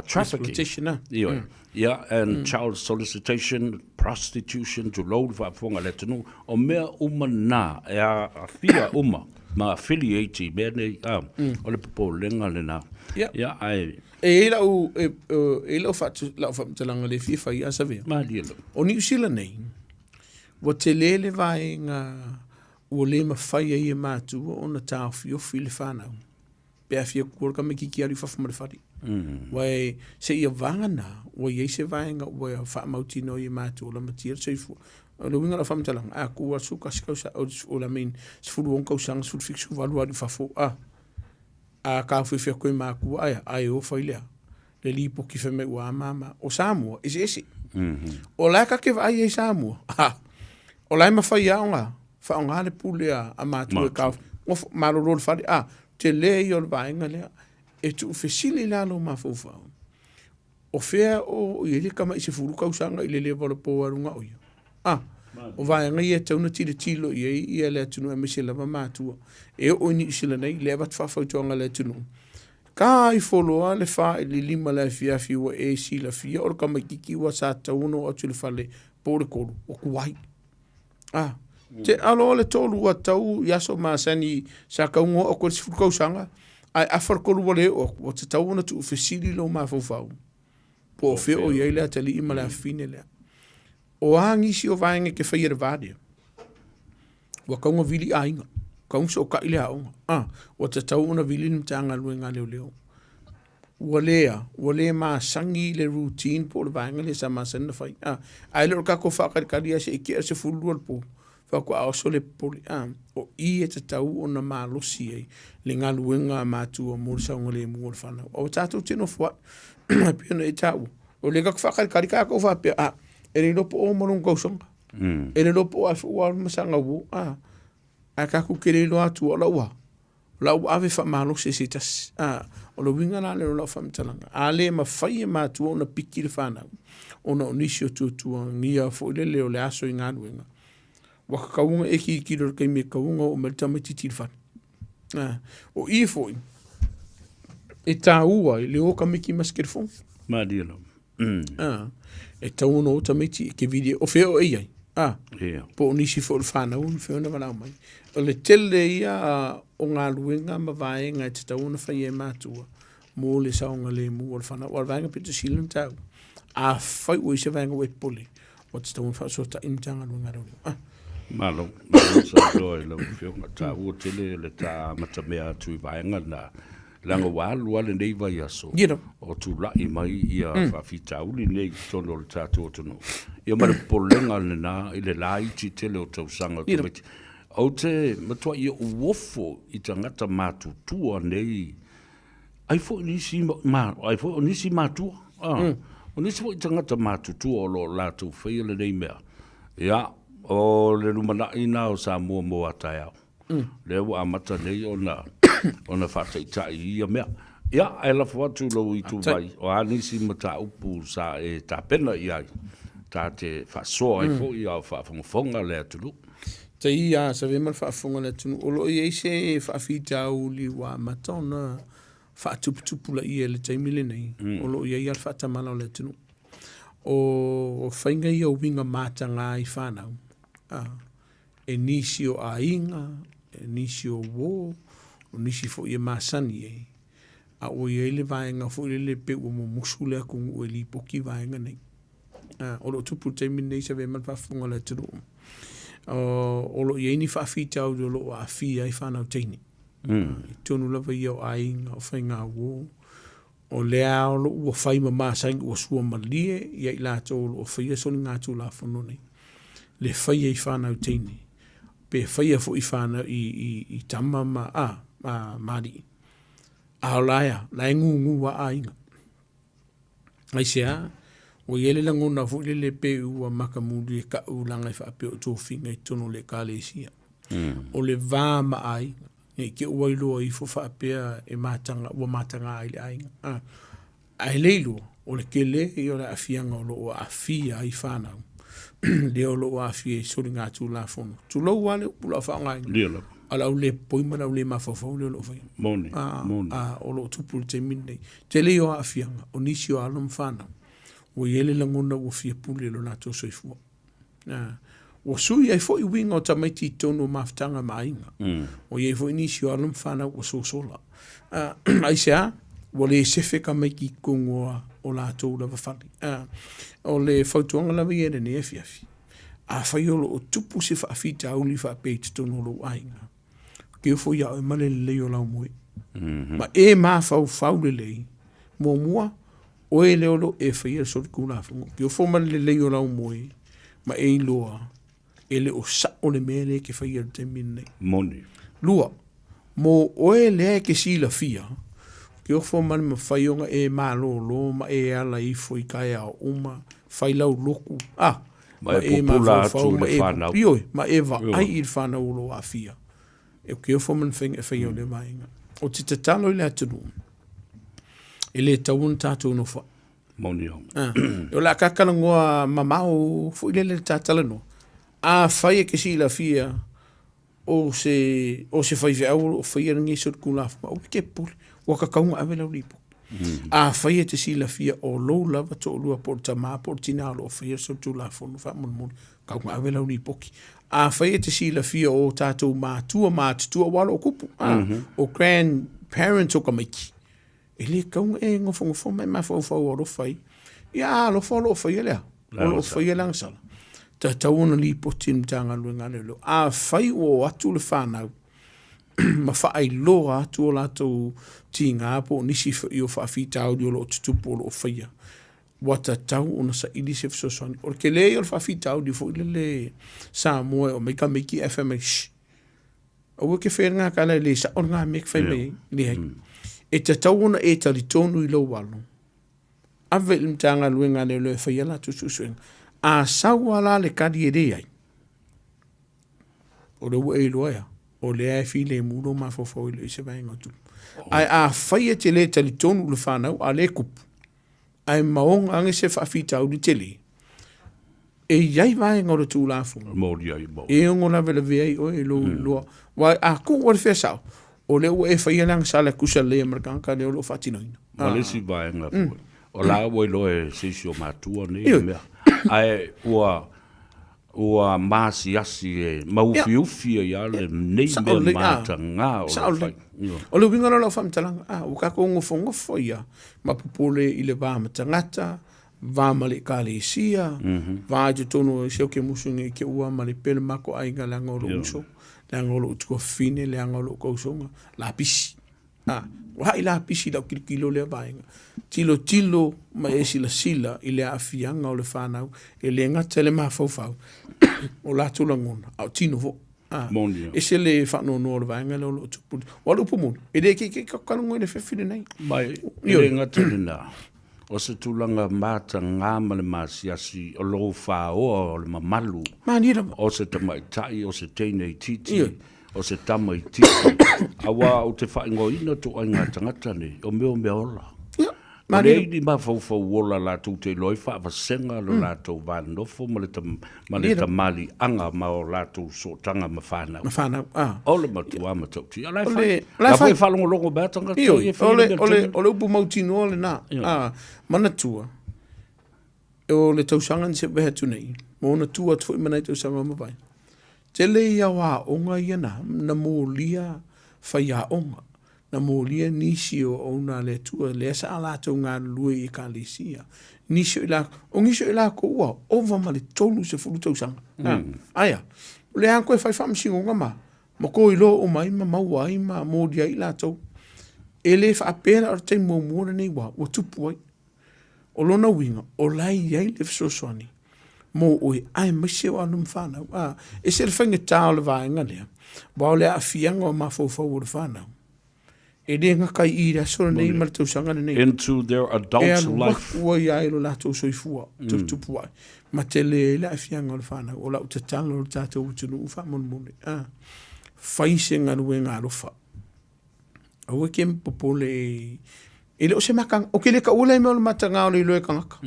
trafficking. Exploitation, ah. Ioe. Yeah, and child solicitation, prostitution, tulou le faafofoga a le atunuu, o mea uma na e aafia uma ma affiliate i mea nei, ah, o le popolega lena. Yeah. Yeah, ae E i ai lau, e, e i ai lau lau faamatalaga le fia fai a Savea. Malie lava. O Niu Sila nei, ua tele le vaega Ua le mafai ai e matua ona taofiofi le fanau pe a fia kua le tamaititi alu i fafo ma le fale. Ua e, seia vagana ua i ai se vaega ua faamautinoa ai e matua lamatia le soifua. O le uiga o lau faamatalaga, a kua le 11 tausaga, o le I mean, 16 tausaga, 17, 18 alu i fafo, a, a taofiofi atu e matua, ae a, ae o fai lea. Le lipoti fai mai ua amama. O Samoa, eseese. O la e ta te vaai ai i Samoa, o la e mafai lava ona faaaoga le pule a matua e taofi. Nofo, malolo le fale, a, tele ia o le vaega lea. E tuufesili la lou mafaufau, o fea o i ai le tamai 10 tausaga i le leva o le po alu na o ia? A. O vaega ia e tatau ona tilotilo i ai ia le atunuu aemaise lava matua. E oo i Niu Sila nei, lea e avatu faafautuaga a le atunuu, ta ifo loa le 4 i le 5 i le afiafi ua e silafia o le tamaitiiti ua sa tatau ona oo atu i le fale po o le 3, ua tuai. A, tea loa le 3 ua tatau i aso masani sa tatau ona oo atu ai i le 10 tausaga, ae afa le 3 ua le oo atu, ua tatau ona tuufesili lou mafaufau po o fea o i ai le atalii ma le afafine lea. O a nisi o vaega e te faia i le va lea, ua tatau ona vili aiga, tatau ona fesootai le aoga, a, ua tatau ona vili le Matagaluega a Leoleo. Ua le a, ua le masani le routine po o le vaega lea sa masani ona fai, a, ae le o le tatou faatalitali lava se i tea le 12 o le po faatoa oso le popole, a, o i e tatau ona malosi ai le galuega a matua mo le saogalemu o le fanau. Aua tatou te nofo ai, e pei ona e taua, o lea tatou te faatalitali tatou faapea, a, e le iloa po o ma lona tausaga, e le iloa po o a foi ua alu ma saga uo, a, ae tatou te le iloa atu, o lau a, o la ua ave faamalosi e se tasi. A, o le uiga la lea o lau faamatalaga, a le mafai e matua ona piki le fanau, ona o nisi o tuatuagia foi lele o le aso i galuega, ua tatau ona e tilotilo i le taimi e tatau ona oo mai le tamaitiiti i le fale. A, o i foi, e taua ai le o tamaiti ma se telefoni. Malie lava. A, e tatau ona o tamaiti e te vili o fea o e i ai. A, yeah. Po o nisi foi o le fanau e mafai ona valaau mai. O le tele ia o galuega ma vaega e tatau ona faia e matua mo le saogalemu o le fanau. O le vaega pito sili ona taua, afai ua i ai se vaega ua e popole, ua tatau ona faafesootai le Matagaluega a Leoleo. Ah. Malo, malo saunoa i lau Afioga. Taua tele le ta amatamea atu i vaega na, leaga ua alu lava lenei vaiaso o tulai mai ia faafitauli nei i totonu o le tatou atunuu. Ia ma le popolega lena i le laiti tele o tausaga o tamaiti. Ou te matuai ou ofo i tagata matutua nei Ai foi nisi ma, ai foi o nisi matua, ah, o nisi foi tagata matutua o lo o latou faia lenei mea. Ia, o le lumanai na o Samoa mo a taeao. Lea ua amata nei ona, ona faataitai i ia mea. Ia, ae lafo atu i lou ituvai, o a nisi mataupu sa e tapena i ai, ta te faasoa ai foi a o faafogafoga le atunuu. Tai a sa ma le faafofoga a le atunuu, o lo o i ai se faafitauli ua amata ona faatuputupulaia i le taimi lenei, o lo o i ai lava le faatamala o le atunuu. O faiga ia o uiga mataga i fanau, a, e nisi o aiga, e nisi o uo, o nisi foi e masani ai, a ua i ai le vaega foi lele pei ua mumusu le atunuu e lipoti vaega nei. O lo o tupu i le taimi lenei se avea ma le faafofoga a le atunuu, o lo o i ai ni faafitauli o lo o aafia ai fanau teine. I totonu lava ia o aiga, o faigauo, o lea o lo o ua fai ma masani ua suamalie ia i latou o lo o faia soligatulafono nei, le faia i fanau teine, pe faia foi i fanau i tama ma alii. A o la e a? La e gugu lava aiga. Aisea? Ua i ai le lagona foi lele pei ua makamuli e ka'u leaga e faapea o tofiga i totonu o le Ekalesia. O le va ma aiga, ne i te i ua iloa ifo faapea e mataga, ua mataga ai le aiga. A, ae le iloa, o le tele ia o le aafiaga o lo o aafia ai fanau, lea o lo o aafia i soligatulafono. Tulou lava le upu o le a faaaogaina. Ia lava. A o le au le popoi ma le au le mafaufau lea o lo o faia. Moni, moni. A, o lo o tupu i le taimi lenei. Tele ia o aafiaga o nisi o alo ma fanau ua i ai le lagona ua fia pule i lo latou soifua. Ua sui ai foi uiga o tamaiti i totonu o mafutaga ma aiga. Ua i ai foi nisi o alo ma fanau ua sosola. Aisea? Ua le sefe tamaiti i totonu o latou lava fale. O le fautuaga lava ia i lenei afiafi, afai o lo o tupu se faafitauli faapea i totonu o lou aiga, Keu foi ia oe ma le lelei o lau moe. Ma e mafaufau lelei, muamua, oe lea o lo o e faia le solitulafono. Keu foi ma le lelei o lau moe, ma e iloa, e le o sao le mea lea e te faia i le taimi lenei. Moni. Lua, mo oe lea e te silafia, keu foi ma le mafai ona e malolo ma e ala ifo i taeao uma, fai lau lotu, ah, Ma e pupula atu i le whanau. Ioe, ma e vaai i le whanau o lo o aafia. E ke ofo ma le faiga e faia o lea vaega. O te tatalo i le atunuu, e le tatau ona tatou nofoai. Moni au. Ah, o le a ta talanoa mamao foi lele le ta talanoa. Afai e te silafia o se, o se faifeau o lo o faia lenei solitulafono, aua e te popole, ua tatau ona ave lau lipoti. Afai e te silafia o lou lava toalua po o le tama po o le tina o lo o faia le solitulafono faamolemole, tatau ona ave lau lipoti. Afai e te silafia o tatou matua matutua aua o lo o tupu, o grandparents o tamaiti, E le tatau ona e nofonofo ma e mafaufau alofa ai. Ia a alofa o lo o faia le a? O lo o faia le agasala. Tatau ona lipoti i le Matagaluega a Leoleo. Afai ua o atu le fanau ma faailoa atu o latou tiga po o nisi foi o faafitauli o lo o tutupu o lo o faia, ua tatau ona saili se fesoasoani. O le tele ia o le faafitauli foi lele Samoa e omai tamaiti ae fai mai, shh, Aua e te faia lena tala e le sao lena mea e te fai mai ai. Leai. E tatau ona e talitonu i lou alo. Ave i le Matagaluega a Leoleo e fai a latou suesuega. A sau lava la le tali e leai, o lea ua e iloa e a? O lea e filemu lou mafaufau e le o i ai se vaega o tupu. Ae afai e te le talitonu i le fanau a o lea e tupu, ae maoga ane se faafitauli tele, e i ai vaega o le Tulafono e ono lavelavea ai oe i lou iloa. Aua a tuu le fea sao, o lea ua e faia le agasala e tusa lelei ai ma le tagata lea o lo o faatinoina. Ma le isi vaega foi, o la ua iloa e se isi o matua nei mea, ae ua ua maasiasi e ma ufiufi ai lava lenei mea mataga o lo o fai. O le uiga lea o lau faamatalaga, a, ua tatou nofonofo ia ma popole i le va ma tagata, va ma le ekalesia, va i totonu o se oke musu nei ke ua ma le pele mako aiga leaga o lou uso, leaga o lou tuafafine, leaga o lou tausoga, lapisi. A, ua haʻi lapisi i lau tilotilo lea vaega. Tilotilo ma e silasila i le aafiaga o le fanau, e le gata i le mafaufau, o latou lagona, a o tino foi. A, Moni. ese le faanoanoa o le vaega lea o lo o tupu. Aua o le upu moni, e le ikeike tago i le fefi lenei. Ma e le gata i lena, o se tulaga mataga ma le masiasi o lou faoa o le mamalu. Mani lava. O se tamaitai, o se teine itiiti, o se tama itiiti, aua ou te faaigoaina ituaiga tagata nei, o mea o mea ola. Ia, Ua leai ni mafaufau ola latou te iloa ai faavasega lo latou va nofo ma le ma le tamaliiaga ma o latou sootaga ma fanau. Ma fanau, a. O le matua matautia. O la e fai. O la foi e faalogologo mai tagata ia e fai le mea tonu. O le upu mautinoa lena. A, manatua, o le tausaga na seʻi atu nei, ma ona tua atu foi ma nai tausaga ua mavae, tele ia o aoga ia na, na molia faiaoga, na molia nisi o auauna a le Atua, lea sa latou galulue i ekalesia, nisi o i lakou, o nisi o i lakou ua ova ma le 30 tausaga. Aia, o lea lava toe fai faamasinoga ma, ma toe iloa uma ai ma maua ai ma molia ai i latou. E le faapea la o le taimi muamua lenei ua, ua tupu ai. O lona uiga, o la e i ai le fesoasoani mō oe, aemaise o alo ma fanau. A, ese le faigata o le vaega lea, aua o le aafiaga o mafaufau o le fanau, e le gata i i le aso lenei ma le tausaga lenei. Into their adult E alu life. atu ai lava i lo latou soifua tuputupu ae, ma tele ai le aafiaga o le fanau. O lau tatalo i le tatou atunuu faamolemole, a, fai se galuega alofa. Aua e te popole e le o se mataga, ou te le taua lea mea o le mataga o le iloa e tagata.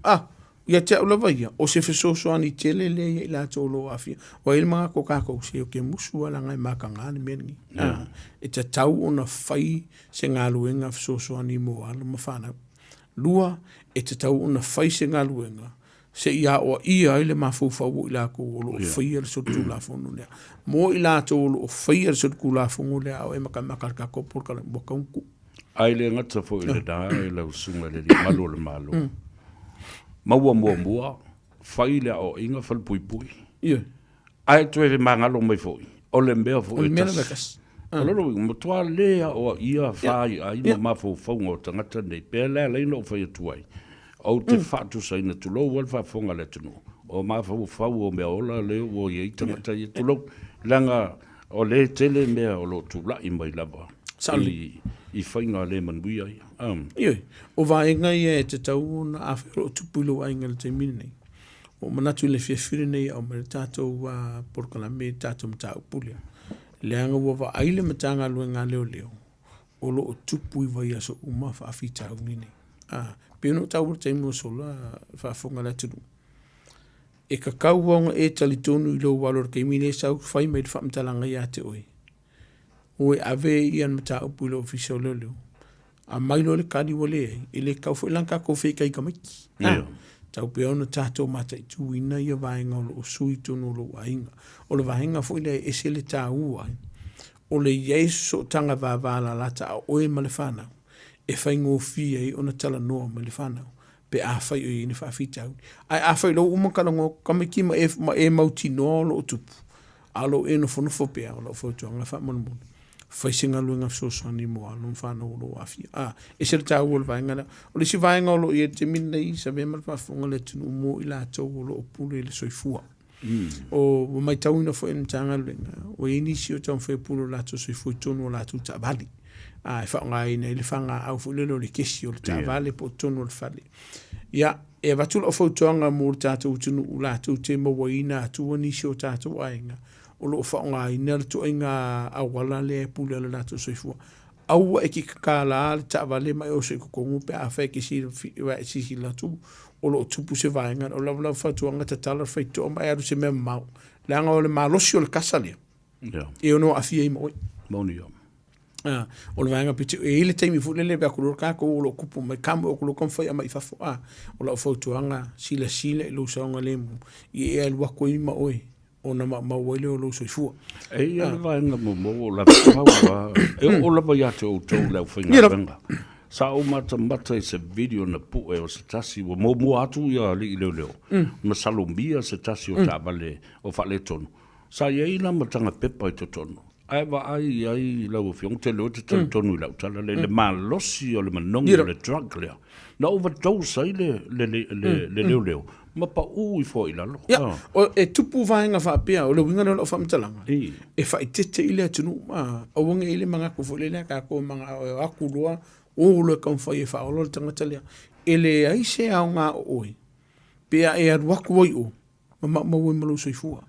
Ah, ia te au lava ia, o se fesoasoani tele lea ia i latou o lo o aafia. Ua i ai le manatu o tatou, se ou te musu lava leaga e mataga le mea lenei. Ah, e tatau ona fai se galuega fesoasoani mo alo ma fanau. Lua, e tatau ona fai se galuega se i aoaia ai le mafaufau o i latou o lo o faia le solitulafono lea. Mo i latou o lo o faia le solitulafono lea, a o e matamata i le tatou polokalame, ua tatau ona tuu. Ae le gata foi i lena e lau Susuga i le Alii Malu o le Malo, maua muamua, fai le aoaiga, falepuipui. Ioe. Ae toe magalo mai foi, o le mea foi e tasi. O lona uiga, matua le aoaia faiai ma mafaufauga o tagata nei. Pea le ala ai ona ou fai atu ai, ou te faatusaina, tulou lava le faafofoga a le atunuu, o mafaufau o mea ola lea ua i ai tagata ia, tulou, leaga o lea e tele mea o lo o tulai mai lava i faiga le manuia ia. Ioe, o vaega ia e tatau ona, afai o lo o tupu i lou aiga i le taimi lenei, Ua ou manatu i le fiafia lenei e aumai le tatou polokalame i le tatou mataupu lea, leaga ua vaai le Matagaluega a Leoleo o lo o tupu i vaiaso uma faafitauli nei. A, pei ona ou taua i le taimi ua sola, faafofoga le atunuu. E kakau lava ona e talitonu i lou alo i le taimi lea e sau fai mai le faamatalaga ia te oe, ua e ave ia le mataupu i le Ofisa o Leoleo, aumai loa le tali ua leai, e le tatau foi la ona tatou feitai i tamaiti. Ia. Tatau pea ona tatou mataituina ia vaega o lo o sui i totonu o lou aiga. O le vaega foi lea e ese le taua ai, o le i ai o se sootaga vavalalata a oe ma le fanau, e faigofie ai ona talanoa mai le fanau pe afai o i ai ni faafitauli. Ae afai o lea ua uma ona talanoa atu tamaiti ma e, ma e mautinoa o lo o tupu, a o lo o e nofonofo pea, o lau fautuaga faamolemole, fai se galuega fesoasoani mo alo ma fanau o lo o aafia. A, ese le taua o le vaega lea. O le isi vaega o lo o i ai i le taimi lenei, Savea ma le faafofoga a le atunuu mo i latou o lo o pule i le soifua. O, ua matauina foi e le Matagaluega, ua i ai nisi o taumafai e pule o latou soifua i totonu o latou taavale, a e faaaogaina ai le fagaau foi lele o le kesi o le taavale po o totonu o le fale. Ia, e avatu lau fautuaga mo le tatou atunuu latou te mauaina atua nisi o tatou aiga o lo o faaaogaina le ituaiga auala lea e pule ai lo latou soifua. Aua e te tatala le taavale ma e oso i totonu pe afai e te silasila atu o lo o tupu se vaega. O lau lava fautuaga, tatala le faitotoa ma e alu i se mea mamao, leaga o le malosi o le kasa lea e ono aafia ai ma oe. Moni ia. O le vaega pito, e i ai le taimi foi lele e vaai atu loa tatou o lo o tupu mai, come atu loa taumafai e aumai i fafo. O lau fautuaga, silasila i lou saogalemu i e alu atu ai ma oe ona maumau ai lea o lou soifua. E i ai le vaega muamua ua ou lavapau lava, e oo lava ia te outou le aufaigaluega. Sa ou matamata i se video na pue o se tasi, ua muamua atu ia alii leoleo, masalomia se tasi o taavale o faaletonu. Sa i ai la ma taga pepa i totonu, ae vaai i ai lau Afioga, ou te iloa e te talitonu i lau tala lea, i le malosi o le manogi o le drug lea. Na overdose ai le, le, le, le, le leoleo ma pau ifo i lalo. Ia, o, e tupu vaega faapea, o le uiga lea o lau faamatalaga, e faaeteete i le atunuu, a, aua ne i i ai le manatu foi lele a tatou e manao e o atu loa, o loa e taumafai e faaola le tagata lea. E leai se aoga o oe pe a e alu atu ai i o, ma maumau ai ma lou soifua.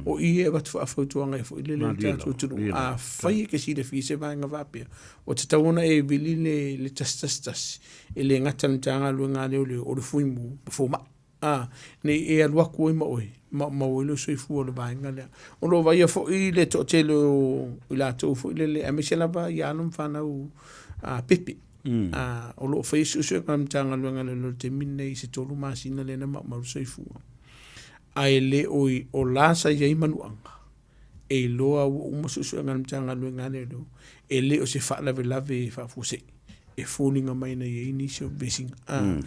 O i e avatu faafautuaga ai foi lele i le tatou atunuu, afai e te silafia i se vaega faapea, ua tatau ona e vili le, le 111, e le gata i le Matagaluega a Leoleo, o le Fuimu ma Fomai, a, ne i e alu atu ai ma oe, maumau ai lou soifua i le vaega lea. O lo o vaaia foi le toatele o i latou foi lele, aemaise lava i alo ma fanau pepe, o lo o faia suesuega a le Matagaluega a Leoleo i le taimi lenei i se 3 masina lea na maumau le soifua. Ae le o i o la sa i ai manuaga, e iloa ua uma suesuega a le Matagaluega a Leoleo, e le o se faalavelave faafuasei e foliga mai na i ai nisi o vesiga.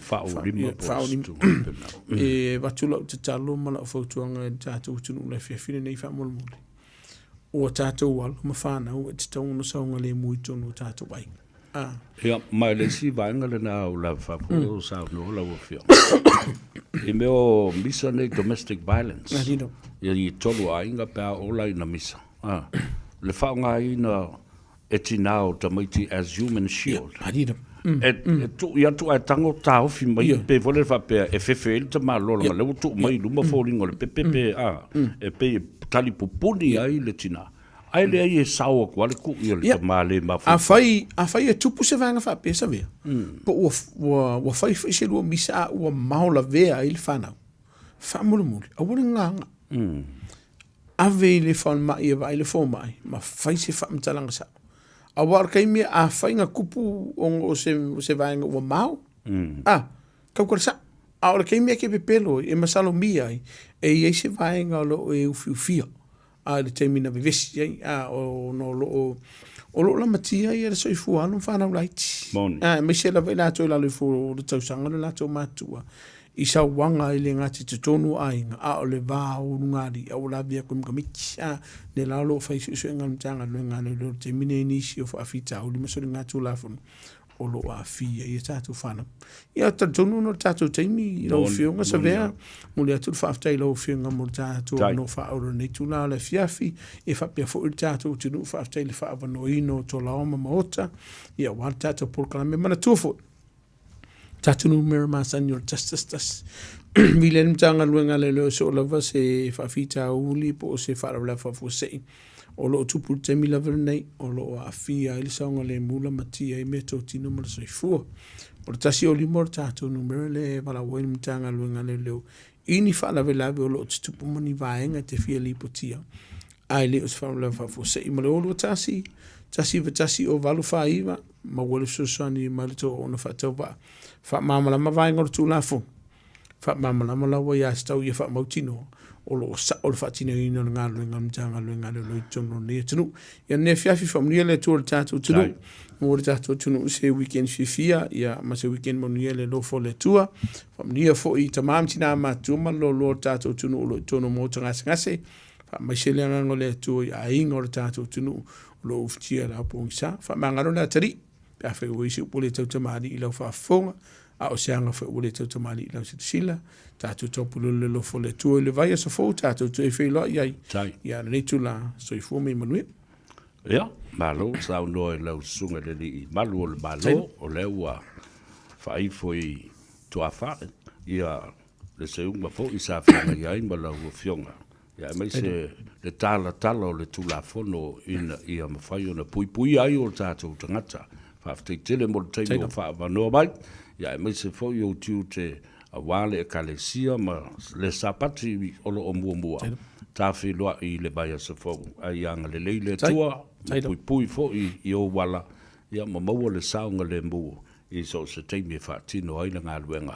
Faaulima po o se tulaga faapena. E avatu lau tatalo ma lau fautuaga i le tatou atunuu i le afiafi lenei faamolemole, o a tatou alo ma fanau e tatau ona saogalemu i totonu o tatou aiga. Ah. Ia, ma le isi vaega lena o la faafoe o saunoa lau Afioga. I mea o misa nei domestic violence. Ia i tolu aiga pe a ola ina misa. Ah. Le faaaogaina e tinā o tamaiti as human shield. Ia, E, e tuu atu ae tago taofi mai yeah. pe foi lele faapea e fefe ai le tamaloa yeah. lea ua tuu mai i luma mm. foliga o le pepe pe a e pei e tali pupuni yeah. ai le tinā. Ae leai e sao atu lava le tuu o le tama le mafaufau. Afai, afai e tupu se vaega faapea Savea, po ua, ua, ua fai foi se lua misa a ua mao lavea ai le fanau, faamolemole, aua le gagaga. Ave i le falemai e vaai le fomai ma fai se faamatalaga sao. Aua o le taimi afai na tupu ona o se, o se vaega ua mao, a, tau ka le sao. A o le taimi e te pepelo ai, e masalomia ai, e i ai se vaega o lo o e ufiufia a i le taimi na vevesi ai, a, ona o lo o, o lo o lamatia ia le soifua alo ma fanau laiti. Moni. A, aemaise lava i latou i lalo ifo o le tausaga le latou matutua i sauaga e le gata i totonu o aiga, a o le va o ulugalii a ua lavea atu ai ma tamaiti. A, lea la o lo o fai suesuega a le Matagaluega a Leoleo i le taimi lenei i nisi o faafitauli ma soligatulafono o lo o aafia ai a tatou fanau. Ia, talitonu ona o le tatou taimi i lau Afioga Savea, momoli atu le faafetai i lau Afioga mo le tatou avanoa faaauuro i lenei itula o le afiafi, e faapea foi le tatou atunuu, faafetai i le faaavanoaina o Tolaoa ma Maota, ia aua le tatou polokalame. Manatua foi, tatou numera masani o le 111. Vili ai le Matagaluega a Leoleo e soo lava se faafitauli po o se faalavelave faafuasei. O lo o tupu i le taimi lava lenei, o lo o aafia ai le saogalemu lamatia ai meatotino ma le soifua. O le 105 o le tatou numera lea e valaau ai le Matagaluega a Leoleo i ni faalavelave o lo o tutupu ma ni vaega e te fia lipotia, ae le o se faalavelave faafuasei. Ma le 021 191 0849, maua le fesoasoani mai le tou auauna faatauvaa. Faamalamalama vaega o le Tulafono, faamalamalama la ua aiatatau ia faamautinoa o lo o sao le faatinoina o le galuega a le Matagaluega a Leoleo i totonu o lenei atunuu. Ia lenei afiafi, faamanuia le Atua i le tatou atunuu. Maua le tatou atunuu se weekend fiafia, ia ma se weekend manuia i le alofa o le Atua. Faamanuia foi i tama ma tina matutua ma le loaloa o le tatou atunuu o lo o i totonu o maota gasegase. Faamaise le agaga o le Atua i aiga o le tatou atunuu o lo o ufitia i le ao pogisa. Faamagalo le atalii pe afai ua i ai se upu ua le tautamalii i lau faafofoga, a o se aga foi ua le tautamalii i lau silasila. Tatou taupululu le alofa o le Atua i le vaiaso fou tatou toe feiloai ai. Ia lenei itula, soifua ma ia manuia. Ia, malo saunoa i lau Susuga i le Alii Malu o le Malo, o lea ua faaifo i tuafale ia le seuga foi sa feagai ai ma lau Afioga, ia aemaise le talatala o le Tulafono ina ia mafai ona puipuia ai o tatou tagata. Faafetai tele mo le taimi ua faaavanoa mai, ia aemaise foi ou tiute aua le Ekalesia ma le Sapati o lo o muamua ta feiloai i le vaiaso fou. A ia agalelei le Atua ma puipui foi i ou ala, ia ma maua le saogalemu i so o se taimi e faatino ai le galuega.